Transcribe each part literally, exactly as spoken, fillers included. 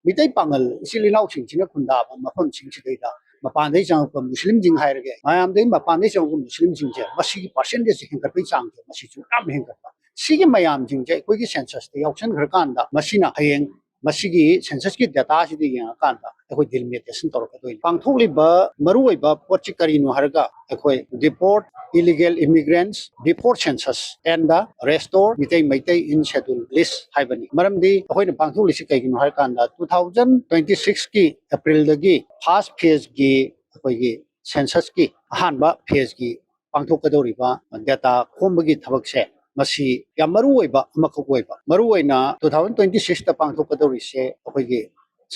ꯃꯤꯇꯩ ꯄꯥꯉꯜ ꯏꯆꯤꯜ ꯏꯅꯥꯎꯁꯤꯡꯁꯤꯅ ꯈꯨꯟꯗꯥꯕ ꯃꯐꯝꯁꯤꯡꯁꯤꯗꯩꯗ ꯃꯄꯥꯟꯗꯒꯤ ꯆꯪꯉꯛꯄ ꯃꯨꯁꯂꯤꯝꯁꯤꯡ ꯍꯥꯏꯔꯒꯦ, ꯃꯌꯥꯝꯗꯒꯤ ꯃꯄꯥꯟꯗꯒꯤ ꯆꯪꯉꯛꯄ ꯃꯨꯁꯂꯤꯝꯁꯤꯡꯁꯦ, ꯃꯁꯤꯒꯤ ꯄꯥꯔꯁꯦꯟꯇꯦꯖ ꯍꯦꯟꯒꯠꯄꯒꯤ ꯆꯥꯡꯁꯦ ꯃꯁꯤꯁꯨ ꯌꯥꯝ ꯍꯦꯟꯒꯠꯄ꯫ ꯁꯤꯒꯤ ꯃꯌꯥꯝꯁꯤꯡꯁꯦ ꯑꯩꯈꯣꯏꯒꯤ ꯁꯦꯟꯁꯁꯇ ꯌꯥꯎꯁꯟꯈ꯭ꯔꯀꯥꯟꯗ ꯃꯁꯤꯅ ꯍꯌꯦꯡ ꯃꯁꯤꯒꯤ ꯁꯦꯟꯁꯁꯀꯤ ꯗꯦꯇꯥꯁꯤꯗ ꯌꯦꯡꯉꯀꯥꯟꯗ ꯑꯩꯈꯣꯏ ꯗꯤꯂꯤꯃꯤꯇꯦꯁꯟ ꯇꯧꯔꯛꯀꯗꯣꯏꯅꯤ꯫ ꯄꯥꯡꯊꯣꯛꯂꯤꯕ ꯃꯔꯨꯑꯣꯏꯕ ꯄꯣꯠꯁꯤ ꯀꯔꯤꯅꯣ ꯍꯥꯏꯔꯒ, ꯑꯩꯈꯣꯏ deport illegal immigrants before census and restore Meitei Meitei in schedule list ꯍꯥꯏꯕꯅꯤ꯫ ꯃꯔꯝꯗꯤ ꯑꯩꯈꯣꯏꯅ ꯄꯥꯡꯊꯣꯛꯂꯤꯁꯤ ꯀꯩꯒꯤꯅꯣ ꯍꯥꯏꯔꯀꯥꯟꯗ, two thousand twenty sixꯀꯤ ꯑꯦꯄ꯭ꯔꯤꯜꯗꯒꯤ ꯐꯥꯔꯁ ꯐꯦꯖꯀꯤ ꯑꯩꯈꯣꯏꯒꯤ ꯁꯦꯟꯁꯁꯀꯤ ꯑꯍꯥꯟꯕ ꯐꯦꯖꯀꯤ ꯄꯥꯡꯊꯣꯛꯀꯗꯧꯔꯤꯕ ꯗꯦꯇꯥ ꯈꯣꯝꯕꯒꯤ ꯊꯕꯛꯁꯦ, ꯃꯁꯤ ꯌꯥꯝ ꯃꯔꯨ ꯑꯣꯏꯕ ꯑꯃꯈꯛ ꯑꯣꯏꯕ꯫ ꯃꯔꯨ ꯑꯣꯏꯅ two thousand twenty sixꯇ ꯄꯥꯡꯊꯣꯛꯀꯗꯧꯔꯤꯁꯦ ꯑꯩꯈꯣꯏꯒꯤ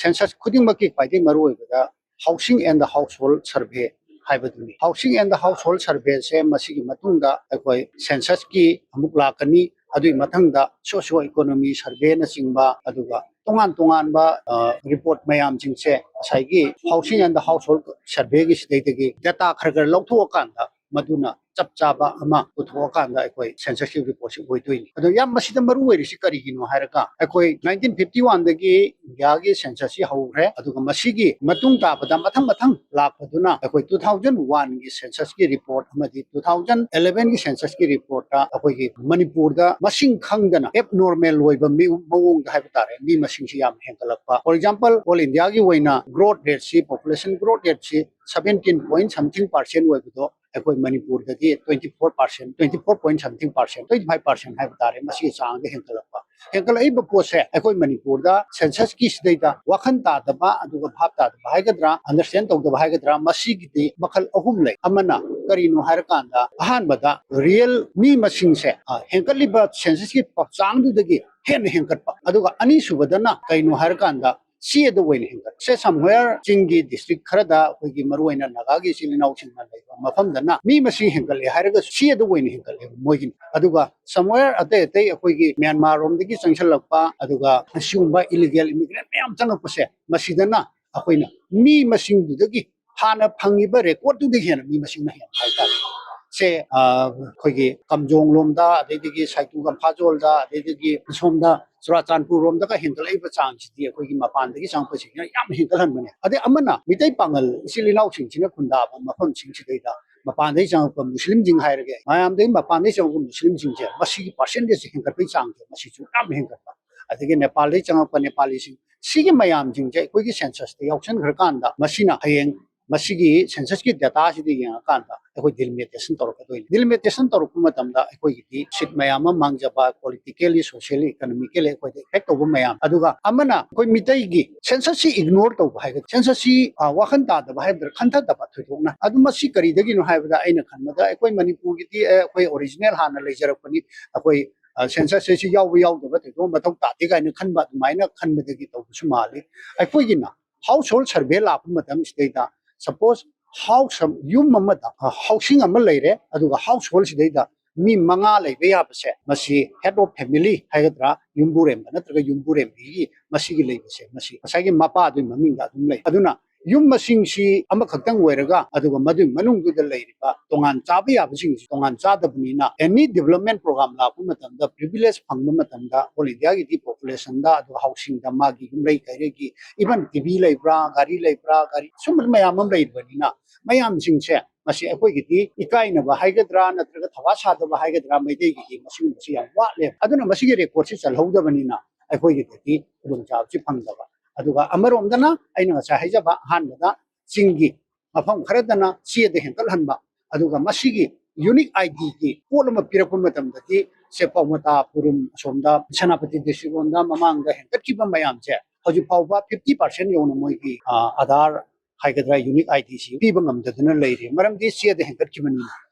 ꯁꯦꯟꯁꯁ ꯈꯨꯗꯤꯡꯃꯛꯀꯤ ꯈ꯭ꯋꯥꯏꯗꯒꯤ ꯃꯔꯨ ꯑꯣꯏꯕꯗ housing and household survey ꯍꯥꯏꯕꯗꯨꯅꯤ꯫ Housing and household surveyꯁꯦ ꯃꯁꯤꯒꯤ ꯃꯇꯨꯡꯗ ꯑꯩꯈꯣꯏ ꯁꯦꯟꯁꯁꯀꯤ ꯑꯃꯨꯛ ꯂꯥꯛꯀꯅꯤ꯫ ꯑꯗꯨꯒꯤ ꯃꯊꯪꯗ socio economy surveyꯅꯆꯤꯡꯕ, ꯑꯗꯨꯒ ꯇꯣꯉꯥꯟ ꯇꯣꯉꯥꯟꯕ, ꯑ, ꯔꯤꯄꯣꯔꯠ ꯃꯌꯥꯝꯁꯤꯡꯁꯦ ꯉꯁꯥꯏꯒꯤ housing and household surveyꯒꯤ ꯁꯤꯗꯩꯗꯒꯤ ꯗꯦꯇꯥ ꯈꯔ ꯈꯔ ꯂꯧꯊꯣꯛꯑꯀꯥꯟꯗ ꯃꯗꯨꯅ ꯆꯞ ꯆꯥꯕ ꯑꯃ ꯄꯨꯊꯣꯛꯑꯀꯥꯟꯗ ꯑꯩꯈꯣꯏ ꯁꯦꯟꯁꯁꯀꯤ ꯔꯤꯄꯣꯔꯠꯁꯤ ꯑꯣꯏꯗꯣꯏꯅꯤ꯫ ꯑꯗꯣ ꯌꯥꯝ ꯃꯁꯤꯗ ꯃꯔꯨ ꯑꯣꯏꯔꯤꯁꯤ ꯀꯔꯤꯒꯤꯅꯣ ꯍꯥꯏꯔꯒ, ꯑꯩꯈꯣꯏ nineteen fifty oneꯗꯒꯤ ꯏꯟꯗꯤꯌꯥꯒꯤ ꯁꯦꯟꯁꯁꯁꯤ ꯍꯧꯈ꯭ꯔꯦ, ꯑꯗꯨꯒ ꯃꯁꯤꯒꯤ ꯃꯇꯨꯡ ꯇꯥꯕꯗ ꯃꯊꯪ ꯃꯊꯪ ꯂꯥꯛꯄꯗꯨꯅ ꯑꯩꯈꯣꯏ two thousand oneꯒꯤ ꯁꯦꯟꯁꯁꯀꯤ ꯔꯤꯄꯣꯔꯠ ꯑꯃꯗꯤ two thousand elevenꯒꯤ ꯁꯦꯟꯁꯁꯀꯤ ꯔꯤꯄꯣꯔꯠꯇ ꯑꯩꯈꯣꯏꯒꯤ ꯃꯅꯤꯄꯨꯔꯗ ꯃꯁꯤꯡ ꯈꯪꯗꯅ abnormal ꯑꯣꯏꯕ ꯃꯤ-, ꯃꯑꯣꯡꯗ ꯍꯥꯏꯕ ꯇꯥꯔꯦ, ꯃꯤ ꯃꯁꯤꯡꯁꯤ ꯌꯥꯝ ꯍꯦꯟꯒꯠꯂꯛꯄ꯫ For example, all Indiaꯒꯤ ꯑꯣꯏꯅ growth rateꯁꯤ, population growth rateꯁꯤ seventeen point something percent ꯑꯣꯏꯕꯗꯣ ꯑꯩꯈꯣꯏ ꯃꯅꯤꯄꯨꯔꯗꯗꯤ twenty four percent, twenty four point something percent, twenty five percent ꯍꯥꯏꯕ ꯇꯥꯔꯦ, ꯃꯁꯤꯒꯤ ꯆꯥꯡꯗ ꯍꯦꯟꯒꯠꯂꯛꯄ꯫ ꯍꯦꯟꯒꯠꯂꯛꯏꯕ ꯄꯣꯠꯁꯦ ꯑꯩꯈꯣꯏ ꯃꯅꯤꯄꯨꯔꯗ ꯁꯦꯟꯁꯁꯀꯤ ꯁꯤꯗꯩꯗ ꯋꯥꯈꯜ ꯇꯥꯗꯕ, ꯑꯗꯨꯒ ꯚꯥꯞ ꯇꯥꯗꯕ ꯍꯥꯏꯒꯗ꯭ꯔꯥ, understand ꯇꯧꯗꯕ ꯍꯥꯏꯒꯗ꯭ꯔꯥ, ꯃꯁꯤꯒꯤꯗꯤ ꯃꯈꯜ ꯑꯍꯨꯝ ꯂꯩ꯫ ꯑꯃꯅ ꯀꯔꯤꯅꯣ ꯍꯥꯏꯔꯀꯥꯟꯗ, ꯑꯍꯥꯟꯕꯗ real ꯃꯤ ꯃꯁꯤꯡꯁꯦ, ꯑ, ꯍꯦꯟꯒꯠꯂꯤꯕ ꯁꯦꯟꯁꯁꯀꯤ ꯆꯥꯡꯗꯨꯗꯒꯤ ꯍꯦꯟꯅ ꯍꯦꯟꯒꯠꯄ, ꯑꯗꯨꯒ ꯑꯅꯤꯁꯨꯕꯗꯅ ꯀꯩꯅꯣ ꯍꯥꯏꯔꯀꯥꯟꯗ ꯆꯦꯗ ꯑꯣꯏꯅ ꯍꯦꯟꯒꯠꯄ꯫ ꯁꯦ, somewhere ꯆꯤꯡꯒꯤ district ꯈꯔꯗ ꯑꯩꯈꯣꯏꯒꯤ ꯃꯔꯨꯑꯣꯏꯅ ꯅꯥꯒꯥꯒꯤ ꯏꯆꯤꯜ ꯏꯅꯥꯎꯁꯤꯡꯅ ꯂꯩꯕ ꯃꯐꯝꯗꯅ ꯃꯤ ꯃꯁꯤꯡ ꯍꯦꯟꯒꯠꯂꯦ ꯍꯥꯏꯔꯒꯁꯨ ꯆꯦꯗ ꯑꯣꯏꯅ ꯍꯦꯟꯒꯠꯂꯦꯕ ꯃꯣꯏꯒꯤꯅ꯫ ꯑꯗꯨꯒ somewhere ꯑꯇꯩ ꯑꯇꯩ ꯑꯩꯈꯣꯏꯒꯤ ꯃ꯭ꯌꯥꯟꯃꯥꯔ ꯔꯣꯝꯗꯒꯤ ꯆꯪꯁꯤꯜꯂꯛꯄ, ꯑꯗꯨꯒ ꯑꯁꯤꯒꯨꯝꯕ illegal immigrant ꯃꯌꯥꯝ ꯆꯪꯉꯛꯄꯁꯦ, ꯃꯁꯤꯗꯅ ꯑꯩꯈꯣꯏꯅ ꯃꯤ ꯃꯁꯤꯡꯗꯨꯗꯒꯤ ꯍꯥꯟꯅ ꯐꯪꯉꯤꯕ ꯔꯦꯀꯣꯔꯠꯇꯨꯗꯒꯤ ꯍꯦꯟꯅ ꯃꯤ ꯃꯁꯤꯡꯅ ꯍꯦꯟꯕ ꯍꯥꯏꯇꯥꯔꯦ꯫ ꯁꯦ, ꯑ, ꯑꯩꯈꯣꯏꯒꯤ ꯀꯝꯖꯣꯡ ꯂꯣꯝꯗ, ꯑꯗꯩꯗꯒꯤ ꯁꯥꯏꯇꯨ ꯀꯝꯐꯥꯖꯣꯜꯗ, ꯑꯗꯩꯗꯒꯤ ꯁꯣꯝꯗ ꯆꯨꯔꯥꯆꯥꯟꯄꯨꯔ ꯔꯣꯝꯗꯒ ꯍꯦꯟꯒꯠꯂꯛꯏꯕ ꯆꯥꯡꯁꯤꯗꯤ ꯑꯩꯈꯣꯏꯒꯤ ꯃꯄꯥꯟꯗꯒꯤ ꯆꯪꯉꯛꯄꯁꯤꯡꯁꯤꯅ ꯌꯥꯝ ꯍꯦꯟꯒꯠꯍꯟꯕꯅꯦ꯫ ꯑꯗꯩ ꯑꯃꯅ ꯃꯤꯇꯩ ꯄꯥꯉꯜ ꯏꯆꯤꯜ ꯏꯅꯥꯎꯁꯤꯡꯁꯤꯅ ꯈꯨꯟꯗꯥꯕ ꯃꯐꯝꯁꯤꯡꯁꯤꯗꯩꯗ ꯃꯄꯥꯟꯗꯒꯤ ꯆꯪꯉꯛꯄ ꯃꯨꯁꯂꯤꯝꯁꯤꯡ ꯍꯥꯏꯔꯒꯦ, ꯃꯌꯥꯝꯗꯒꯤ ꯃꯄꯥꯟꯗꯒꯤ ꯆꯪꯉꯛꯄ ꯃꯨꯁꯂꯤꯝꯁꯤꯡꯁꯦ, ꯃꯁꯤꯒꯤ ꯄꯥꯔꯁꯦꯟꯇꯦꯖ ꯍꯦꯟꯒꯠꯄꯒꯤ ꯆꯥꯡꯁꯦ ꯃꯁꯤꯁꯨ ꯌꯥꯝ ꯍꯦꯟꯒꯠꯄ꯫ ꯑꯗꯒꯤ ꯅꯦꯄꯥꯜꯗꯒꯤ ꯆꯪꯉꯛꯄ ꯅꯦꯄꯥꯂꯤꯁꯤꯡ, ꯁꯤꯒꯤ ꯃꯌꯥꯝꯁꯤꯡꯁꯦ ꯑꯩꯈꯣꯏꯒꯤ ꯁꯦꯟꯁꯁꯇ ꯌꯥꯎꯁꯟꯈ꯭ꯔꯀꯥꯟꯗ, ꯃꯁꯤꯅ ꯍꯌꯦꯡ ꯃꯁꯤꯒꯤ ꯁꯦꯟꯁꯁꯀꯤ ꯗꯦꯇꯥꯁꯤꯗ ꯌꯦꯡꯉꯀꯥꯟꯗ ꯑꯩꯈꯣꯏ ꯗꯤꯂꯤꯃꯤꯇꯦꯁꯟ ꯇꯧꯔꯛꯀꯗꯣꯏꯅꯤ꯫ ꯗꯤꯂꯤꯃꯤꯇꯦꯁꯟ ꯇꯧꯔꯛꯄ ꯃꯇꯝꯗ ꯑꯩꯈꯣꯏꯒꯤꯗꯤ ꯁꯤꯠ ꯃꯌꯥꯝ ꯑꯃ ꯃꯥꯡꯖꯕ, ꯄꯣꯂꯤꯇꯤꯀꯦꯜꯂꯤ, ꯁꯣꯁꯤꯌꯦꯜꯂꯤ, ꯏꯀꯣꯅꯣꯃꯤꯀꯦꯜꯂꯤ ꯑꯩꯈꯣꯏꯗ ꯏꯐꯦꯛ ꯇꯧꯕ ꯃꯌꯥꯝ, ꯑꯗꯨꯒ ꯑꯃꯅ ꯑꯩꯈꯣꯏ ꯃꯤꯇꯩꯒꯤ ꯁꯦꯟꯁꯁꯁꯤ ꯏꯒꯅꯣꯔ ꯇꯧꯕ ꯍꯥꯏꯒꯗ꯭ꯔꯥ, ꯁꯦꯟꯁꯁꯁꯤ, ꯑ, ꯋꯥꯈꯜ ꯇꯥꯗꯕ ꯍꯥꯏꯒꯗ꯭ꯔꯥ, ꯈꯟꯊꯗꯕ ꯊꯣꯏꯗꯣꯛꯅ꯫ ꯑꯗꯨ ꯃꯁꯤ ꯀꯔꯤꯗꯒꯤꯅꯣ ꯍꯥꯏꯕꯗ, ꯑꯩꯅ ꯈꯟꯕꯗ ꯑꯩꯈꯣꯏ ꯃꯅꯤꯄꯨꯔꯒꯤꯗꯤ, ꯑꯦ, ꯑꯩꯈꯣꯏ ꯑꯣꯔꯤꯖꯤꯅꯦꯜ ꯍꯥꯟꯅ ꯂꯩꯖꯔꯛꯄꯅꯤ, ꯑꯩꯈꯣꯏ, ꯑ, ꯁꯦꯟꯁꯁꯁꯤ ꯌꯥꯎꯕ ꯌꯥꯎꯗꯕ ꯊꯣꯏꯗꯣꯛꯅ ꯃꯊꯧ ꯇꯥꯗꯦ ꯀꯥꯏꯅ ꯈꯟꯕ, ꯑꯗꯨꯃꯥꯏꯅ ꯈꯟꯕꯗꯒꯤ ꯇꯧꯕꯁꯨ ꯃꯥꯜꯂꯤ꯫ ꯑꯩꯈꯣꯏꯒꯤꯅ ꯍꯥꯎꯁ ꯍꯣꯜ ꯁꯔꯚꯦ ꯂꯥꯛꯄ ꯃꯇꯝꯁꯤꯗꯩꯗ, ꯁꯄꯣꯁ, ꯍꯥꯎꯁ ꯑꯃ, ꯌꯨꯝ ꯑꯃꯗ, ꯑ, ꯍꯥꯎꯁꯤꯡ ꯑꯃ ꯂꯩꯔꯦ, ꯑꯗꯨꯒ ꯍꯥꯎꯁ ꯍꯣꯜꯁꯤꯗꯩꯗ ꯃꯤ ꯃꯉꯥ ꯂꯩꯕ ꯌꯥꯕꯁꯦ, ꯃꯁꯤ ꯍꯦꯗ ꯑꯣꯐ ꯐꯦꯃꯤꯂꯤ ꯍꯥꯏꯒꯗ꯭ꯔꯥ, ꯌꯨꯝꯕꯨꯔꯦꯝꯕ ꯅꯠꯇ꯭ꯔꯒ ꯌꯨꯝꯕꯨꯔꯦꯝꯕꯤꯒꯤ ꯃꯁꯤꯒꯤ ꯂꯩꯕꯁꯦ, ꯃꯁꯤ ꯉꯁꯥꯏꯒꯤ ꯃꯄꯥꯗꯨꯒꯤ ꯃꯃꯤꯡꯗ ꯑꯗꯨꯝ ꯂꯩ꯫ ꯑꯗꯨꯅ ꯌꯨꯝ ꯃꯁꯤꯡꯁꯤ ꯑꯃꯈꯛꯇꯪ ꯑꯣꯏꯔꯒ, ꯑꯗꯨꯒ ꯃꯗꯨꯒꯤ ꯃꯅꯨꯡꯗꯨꯗ ꯂꯩꯔꯤꯕ ꯇꯣꯉꯥꯟ ꯆꯥꯕ ꯌꯥꯕꯁꯤꯡꯁꯤ ꯇꯣꯉꯥꯟ ꯆꯥꯗꯕꯅꯤꯅ, ꯑꯦꯅꯤ ꯗꯤꯕꯂꯞꯃꯦꯟ ꯄ꯭ꯔꯣꯒ꯭ꯔꯥꯝ ꯂꯥꯛꯄ ꯃꯇꯝꯗ, ꯄ꯭ꯔꯤꯚꯤꯂꯦꯖ ꯐꯪꯕ ꯃꯇꯝꯗ, ꯑꯣꯜ ꯏꯟꯗꯤꯌꯥꯒꯤꯗꯤ ꯄꯣꯄꯨꯂꯦꯁꯟꯗ, ꯑꯗꯨꯒ ꯍꯥꯎꯁꯤꯡꯗ, ꯃꯥꯒꯤ ꯌꯨꯝ ꯂꯩ ꯀꯩꯔꯩꯒꯤ, ꯏꯚꯟ ꯇꯤ ꯚꯤ ꯂꯩꯕ꯭ꯔꯥ, ꯒꯥꯔꯤ ꯂꯩꯕ꯭ꯔꯥ, ꯒꯥꯔꯤ ꯁꯨꯝꯕ ꯃꯌꯥꯝ ꯑꯃ ꯂꯩꯕꯅꯤꯅ, ꯃꯌꯥꯝꯁꯤꯡꯁꯦ ꯃꯁꯤ ꯑꯩꯈꯣꯏꯒꯤꯗꯤ ꯏꯀꯥꯏꯅꯕ ꯍꯥꯏꯒꯗ꯭ꯔꯥ ꯅꯠꯇ꯭ꯔꯒ ꯊꯧꯋꯥ ꯁꯥꯗꯕ ꯍꯥꯏꯒꯗ꯭ꯔꯥ, ꯃꯩꯇꯩꯒꯤꯗꯤ ꯃꯁꯤꯒꯨꯝꯕꯁꯤ ꯌꯥꯝ ꯋꯥꯠꯂꯦ꯫ ꯑꯗꯨꯅ ꯃꯁꯤꯒꯤ ꯔꯦꯀꯣꯔꯠꯁꯤ ꯆꯜꯍꯧꯗꯕꯅꯤꯅ ꯑꯩꯈꯣꯏꯒꯤꯗꯗꯤ ꯈꯨꯗꯣꯡꯆꯥꯕꯁꯤ ꯐꯪꯗꯕ꯫ ꯑꯗꯨꯒ ꯑꯃꯔꯣꯝꯗꯅ ꯑꯩꯅ ꯉꯁꯥꯏ ꯍꯥꯏꯖꯕ ꯑꯍꯥꯟꯕꯗ ꯆꯤꯡꯒꯤ ꯃꯐꯝ ꯈꯔꯗꯅ ꯆꯦꯗ ꯍꯦꯟꯀꯠꯍꯟꯕ, ꯑꯗꯨꯒ ꯃꯁꯤꯒꯤ ꯌꯨꯅꯤꯛ ꯑꯥꯏ ꯗꯤꯒꯤ ꯄꯣꯠ ꯑꯃ ꯄꯤꯔꯛꯄ ꯃꯇꯝꯗꯗꯤ, ꯁꯦ, ꯄꯥꯎꯃꯇꯥ, ꯄꯨꯔꯨꯝ, ꯑꯁꯣꯝꯗ ꯁꯦꯅꯥꯄꯇꯤ ꯗꯤꯁꯇ꯭ꯔꯤꯛ ꯂꯣꯝꯗ ꯃꯃꯥꯡꯗ ꯍꯦꯟꯒꯠꯈꯤꯕ ꯃꯌꯥꯝꯁꯦ ꯍꯧꯖꯤꯛ ꯐꯥꯎꯕ ꯐꯤꯐꯇꯤ ꯄꯥꯔꯁꯦꯟ ꯌꯧꯅ ꯃꯣꯏꯒꯤ, ꯑ, ꯑꯥꯙꯥꯔ ꯍꯥꯏꯒꯗ꯭ꯔꯥ, ꯌꯨꯅꯤꯛ ꯑꯥꯏ ꯗꯤꯁꯤ ꯄꯤꯕ ꯉꯝꯗꯗꯨꯅ ꯂꯩꯔꯤ꯫ ꯃꯔꯝꯗꯤ ꯆꯦꯗ ꯍꯦꯟꯒꯠꯈꯤꯕꯅꯤꯅ꯫